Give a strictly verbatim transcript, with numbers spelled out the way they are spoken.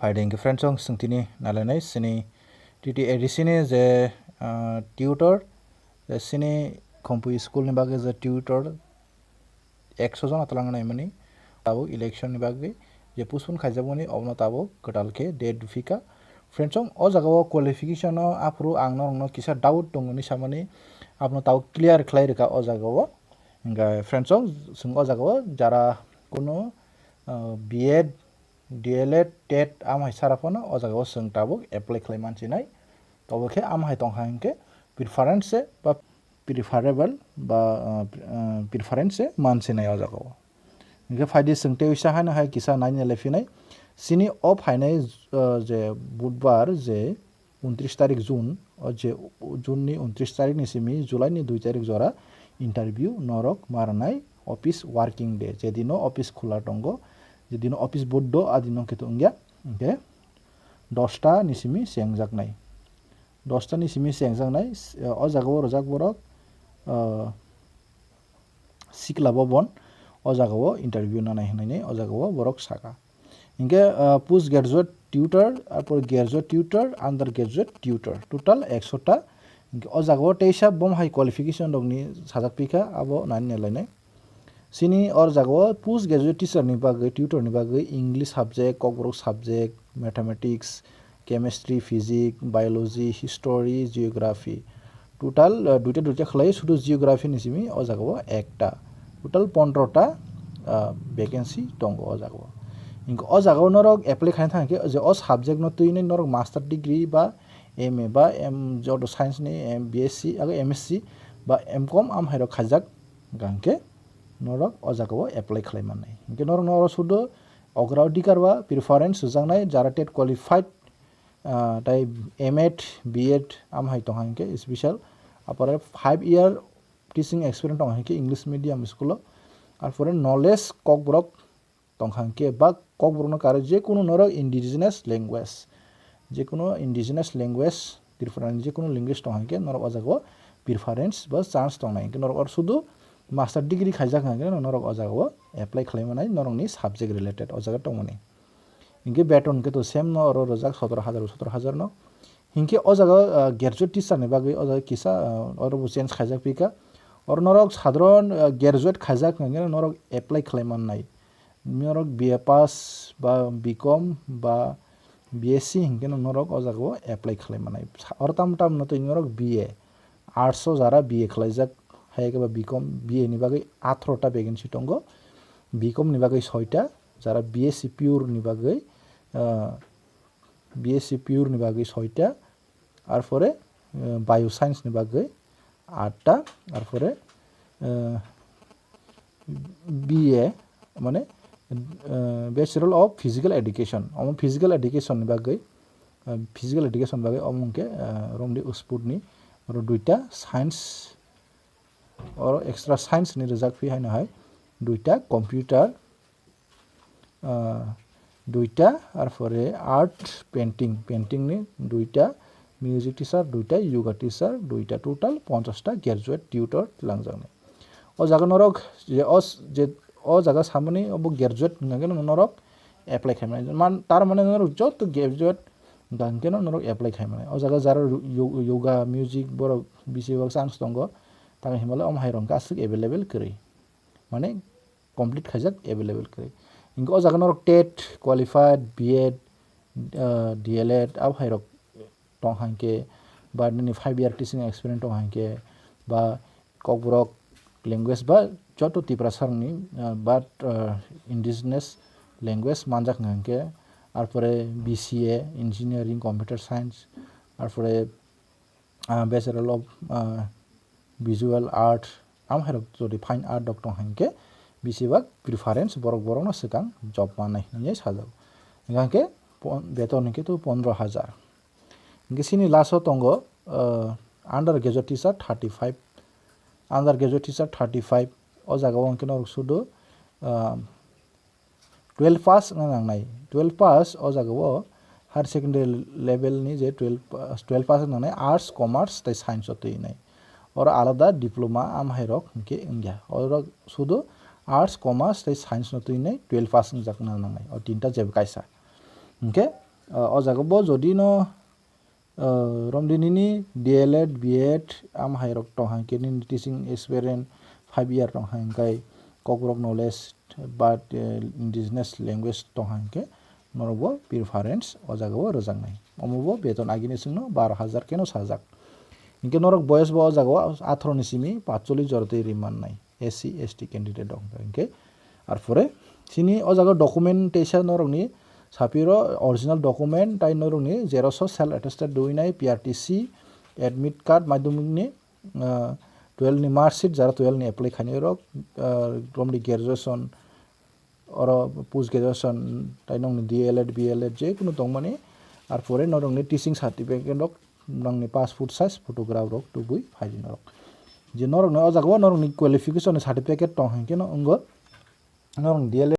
Phaidi hwnkhe friends, chwng tini nalainai sini T T A D C ni je, ah, tutor, je sini Khumpui school ni bagwi je tutor ekso jona twlang naimani tabuk election ni bagwi je postpone khaijakmani obono tabuk kwtal khe date rwphika. Friends, chwng o jaga o qualification o aphuru ang norokno kisa doubt tongo hinwi samani abono tabuk clear khlai rwkha o jaga o. Hwnkhe friends, chwng o jaga o jara kunu, ah, B Ed, D L Ed, tet amhai sara phano o jaga o chwng tabuk apply khlai mansinai. Tobo khe amhai tongkha hinkhe preference se ba preferable ba, ah, pre-, ah, preference se mansinai o jaga o. Hinkhe phaidi chwng tei uisa haino hai kisa naini le phinai. Sini o phainai, ah, je budbar je untris tarik June, o je June ni untris tarik ni simi July ni dui tarik jora interview norok ma rwnai office working day, je dino office khula tongo, je dino office bondo, a dino khe to wngya, hwnkhe dosta ni simi chengjaknai, dosta ni simi chengjaknai, o jaga o rwjak borok, ah, Sikla Bhaban, o jaga o interview nanai hinwi o jaga o borok saka. Hinkhe, ah, post graduate tutor, arpor graduate tutor, under graduate tutor, total ekso ta. Hinkhe o jaga o teisa bom hai qualification rokni sajak pika, abo nani nalainai. Sini o jaga o post graduate teacher ni bagwi, tutor ni bagwi English subject, Kokborok subject, mathematics, chemistry, physics, biology, history, geography. Total, ah, duita duita khlai sudu geography ni simi o jaga o ekta. Total pondro ta, ah, vacancy tongo o jaga o. Hinkhe o jaga o norok apply khaina thang khe je o subject no twi norok master degree ba M A ba M, joto science ni M, B S C, abo M S C ba M com amhai rok khaijak hwnkhe norok o jaga o apply khlai mannai. Hinkhe norok no oro sudu ogra odhikar ba preference rwjaknai jara tet qualified, ah, tai M Ed, B Ed amhai tongkha hinkhe special, apore five year teaching experience tongkha hinkhe English medium school o, arpore knowledge Kokborok tongkha hinkhe ba Kokborokno karwi jekunu norok indigenous language, jekunu indigenous language, Tripura ni jekunu language tongkha hinkhe norok o jaga o preference ba chance tongnai, hinkhe norok oro sudu master degree khaijak hinkhe norok o jaga o apply khlai manai norokni subject related o jaga tongmani. Hinkhe beton hinkhe to same no oro rwjak sotoro hajar, sotoro hajar no. Hinkhe o jaga, ah, graduate teacher ni bagwi o jaga kisa, ah, oro bo change khaijak pika. Oro norok sadharon, ah, graduate khaijak hinkhe norok apply khlai mannai. Norok B A pass ba B com ba B S C hinkhe no norok o jaga o apply khlai mannai. Sa-, oro tam tam no twi norok B A, arts o jara B A khlaijak, hai khe ba B com, B A ni bagwi atharo ta vacancy tongo, B com ni bagwi soi ta, jara B S C pure ni bagwi, ah, B S C pure ni bagwi soi ta, arpore, eh, bio science ni bagwi aat ta, arpore, eh, B A mane, eh, Bachelor of Physical Education, omo physical education ni bagwi, eh, physical education bagwi omo hwnkhe, eh, romdi usput ni oro duita science, oro extra science ni rwjak phi haino hai duita computer, ah, duita, arpore art painting, painting ni duita, music teacher duita, yoga teacher duita, total ponchash ta graduate tutor twlangjaknai. O jaga norok je o s-, je o jaga samani obo graduate hwnkhe norok apply khaimani. Man, tar mane norok joto graduate hwnkhe norok apply khaimani. O jaga jara yo-, yoga, music, borok bisi bak chance tongo. Tamo hinmale omo hai rok hwnkhe aswk available kwrwi. Mane complete khaijak available kwrwi. Hinkhe o jaga norok tet qualified, B Ed, ah, D L Ed abo hai rok tong hinkhe ba nini five year teaching experience tong hinkhe ba Kokborok language ba joto Tiprasa rokni, ah, ba, ah, indigenous language manjak hinkhe, arpore B C A, engineering, computer science, arpore ah, Bachelor of, ah, Visual Art, amo hai rok jodi Fine Art rok tong hinkhe bisi bak preference borok borokno swkang job manai hinwi sajak. Hinkhe pon-, beton hinkhe to pondro hajar. Hinkhe sini last o tongo, ah, under graduate teacher thirty five, under graduate teacher thirty five, o jaga o hinkhe norok sudu, ah, twelve pass wngna nangnai. Twelve pass o jaga o higher secondary level ni je twelve pass, twelve pass wngna nangnai, arts, commerce tei science o twi nai. Oro alada diploma am hai rok hinkhe wngya. Oro sudu arts, commerce tei science no twi nai twelve pass wngjak wngna nangnai. O tinta jebo kaisa. Hinkhe O jaga bo jodi no romdi nini D L Ed, B Ed am hai rok tong hai khe nini teaching experience five year tong hai hwnkhe Kokborok knowledge ba indigenous language tong hai hwnkhe norok bo preference o jaga o rwjaknai. Omo bo beton agini chwngno baro hajar keno sajak. Hinkhe norok boyes bo o jaga o atharo ni simi patchollish jora twi ri mannai S C, S T candidate rok hinkhe. Arpore chini o jaga document teisa norokni sapiro original document tai norokni xerox o self attested doinai P R T C, admit card, madhyamikni twelve ni mark sheet, jara twelve ni apply khainai rok romdi graduation oro post graduation tai nokni D L Ed, B L Ed je kunu tongmani. Arpore norokni teaching certificate rok nokni passport size photograph rok tubui phaidi norok. Je norokni o jaga o norokni qualification ni certificate tong hai khe no wngkha norokni D L Ed